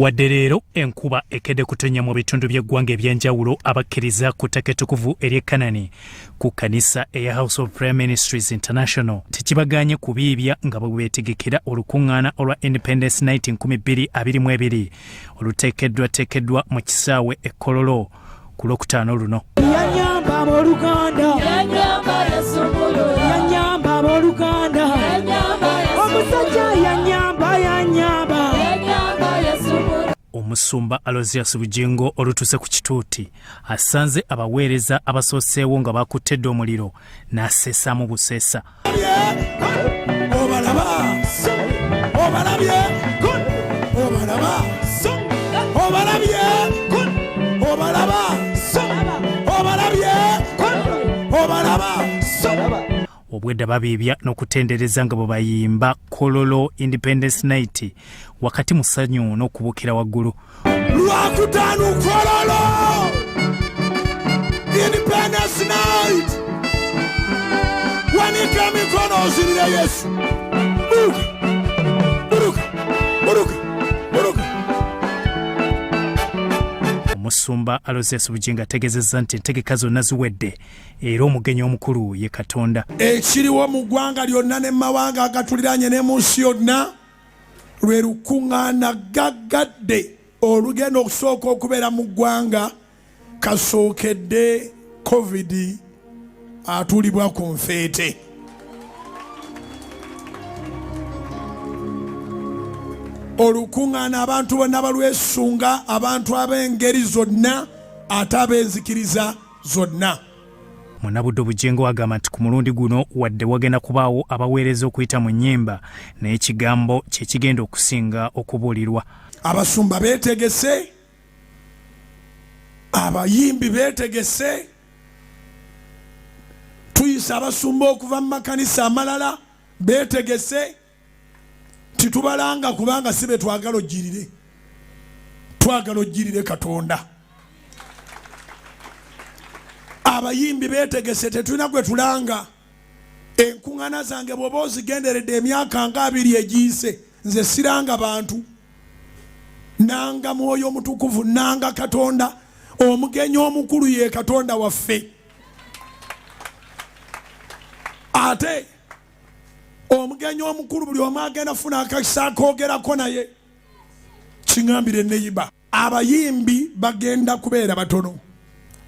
Wadde leero enkuba ekedde kutonnya mu bitundu by'eggwanga eby'enjawulo, abakkiriza ku ttaka ettukuvu ery'e Kanani ku kkanisa eya House of Prayer Ministries International tekibagaanye kubiibya nga bwe beetegekera olukuŋŋaana olwa Independence Night 2022 oluteekeddwateekeddwa mu kisaawe e Kololo ku Lwokutaano luno. Yanyamba abooluganda, yanyamba abooluganda, omusajja yanyamba, yanyamba. Omusumba Aloysius Bugingo olutuuse ku kituuti asanze abaweereza abasooseewo nga bakutte dda omuliro n'aseesaamu buseesa. Obalaba, obalabye, obalaba, obalabye, obalaba, obalabye, obalaba. Obwedda babiibya n'okutendereza nga bwe bayimba Kololo Independence Night wakati mu ssanyu n'okubuukira waggulu. Lwakutaano Kololo Independence Night, wanika emikono ozirire Yesu. Buruka, buruka, buruka, buruka. Omusumba Aloysius Bugingo ategeezezza nti entegeka zonna ziwedde era omugenyi omukulu ye Katonda. Ekiriwo mu ggwanga lyonna ne mu mawanga agatuliraanye ne mu nsi yonna lwe lukuŋŋaana gaggadde olugenda okusooka okubeera mu ggwanga kasookedde COVID atuulibwa ku nfeete. Olukuŋŋaana abantu bonna balwesunga, abantu ab'engeri zonna ate ab'enzikiriza zonna. Munnabuddu Bugingo agamba nti ku mulundi guno wadde wagenda kubaawo abaweereza okuyita mu nnyimba, naye ekigambo kye kigenda okusinga okubuulirwa. Abasumba beetegese, abayimbi beetegese, tuyise abasumba okuva mu makanisa amalala beetegese, titubalanga kubanga si be twagala ojjirire, twagala ojjirire Katonda. Abayimbi beetegese, tetulina gwe tulanga. Enkuŋŋaana zange bw'oba ozigenderedde emyaka nga 20 egiyise, nze siranga bantu, nanga Mwoyo Omutukuvu, nanga Katonda. Omugenyi omukulu ye Katonda waffe. Ate omugenyi omukulu buli omu agenda funa akakisa akoogerako naye. Kiŋambire neyiba, abayimbi bagenda kubeera batono,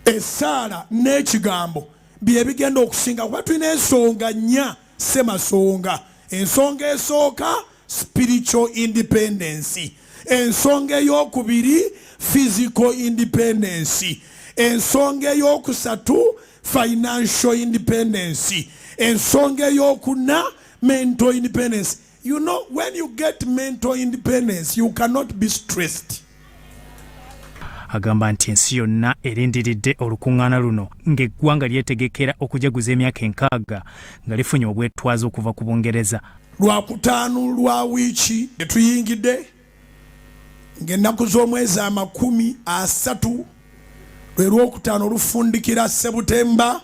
essaala n'ekigambo bye bigenda okusinga, kuba tulina ensonga nnya ssemasonga. Ensonga esooka, spiritual independence. Ensonga ey'okubiri, physical independence. Ensonga ey'okusatu, financial independence. Ensonga ey'okuna, mental independence. You know, when you get mental independence, you cannot be stressed. Agamba nti ensi yonna erindiridde olukuŋŋaana luno ng'eggwanga lyetegekera okujaguza emyaka 60 nga lifunye obwetwaze okuva ku Bungereza. Lwakutaano lwa wiiki etuyingidde ng'ennaku z'omwezi 30 lwe lwokutaano olufundikira Sebutemba,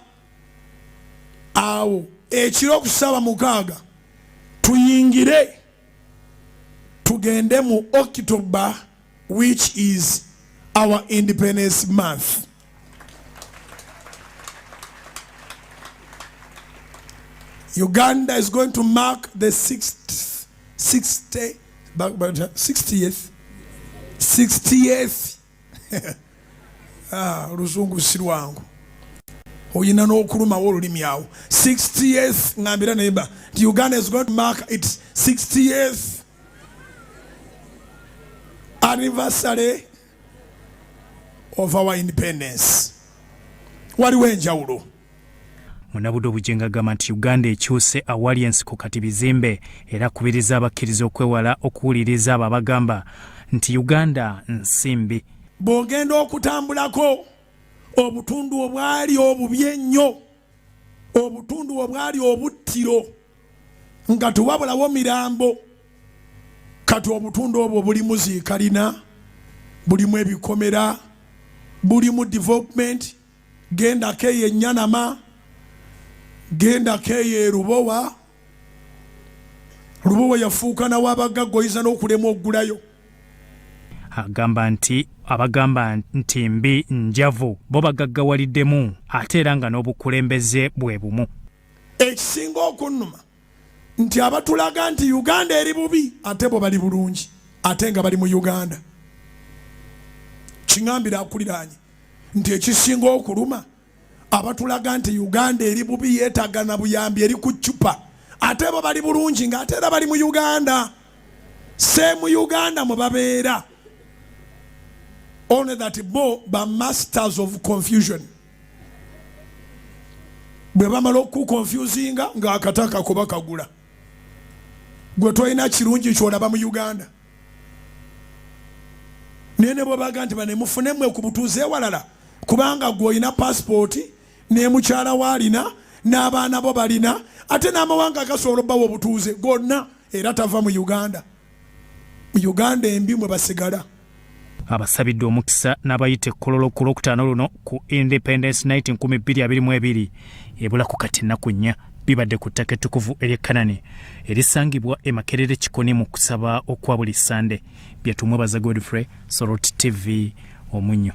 awo ekiro ku ssaawa 6 tuyingire tugende mu October, which is our independence month. Uganda is going to mark the sixth, sixty, 60th, 60th. Oluzungu si lwangu, oyina n'okulumawo olulimi awo. 60th, ngambira neighbor nti Uganda is going to mark its 60th anniversary of our independence. Waliwo enjawulo. Munnabuddu Bugingo agamba nti Uganda ekyuse, awali ensiko kati bizimbe, era akubiriza abakkiriza okwewala okuwuliriza abo abagamba nti Uganda nsi mbi. Bw'ogenda okutambulako obutundu obwali obubi ennyo, obutundu obwali obuttiro nga tewabulawo mirambo, kati obutundu obwo bulimu ziikalina, bulimu ebikomera, bulimu development. Gendako eyo Ennyanama, gendako eyo Erubowa. Lubowa yafuuka nawabagagga, oyinza n'okulema okugulayo. Agamba nti abagamba nti mbi njavu bo bagaggawaliddemu ate era nga n'obukulembeze bwe bumu. Ekisinga okunnuma nti abatulaga nti Uganda eri bubi ate bo bali bulungi ate nga bali mu Uganda. Kiŋambira akuliraanye nti ekisinga okuluma abatulaga nti Uganda eri bubi yeetaaga na buyambi eri ku ccupa ate bo bali bulungi ng'ate era bali mu Uganda, same Uganda mwe babeera, only that bo ba masters of confusion. Bwe bamala okukonfusinga ng'akataka kuba kagula, gwe tolina kirungi kyolaba mu Uganda. Naye ne bwebaga nti bane mufune mmwe ku butuuze ewalala, kubanga gwe olina pasipooti ne mukyala we alina n'abaana bo balina, ate n'amawanga gasobola obbawa obutuuze gonna, era tava mu Uganda. Mu Uganda embi mwe basigala. Abasabidde omukisa n'abayita ekkololo ku Lwokutaano luno ku Independence Night 2022 ebulako kati ennaku 4. Bibadde ku ttaka ettukuvu ery'e Kanani erisangibwa e Makerere Kikoni mu kusaba okwa buli Ssande. Byatumwebaza Godfrey, Soroti TV, Omunnyo.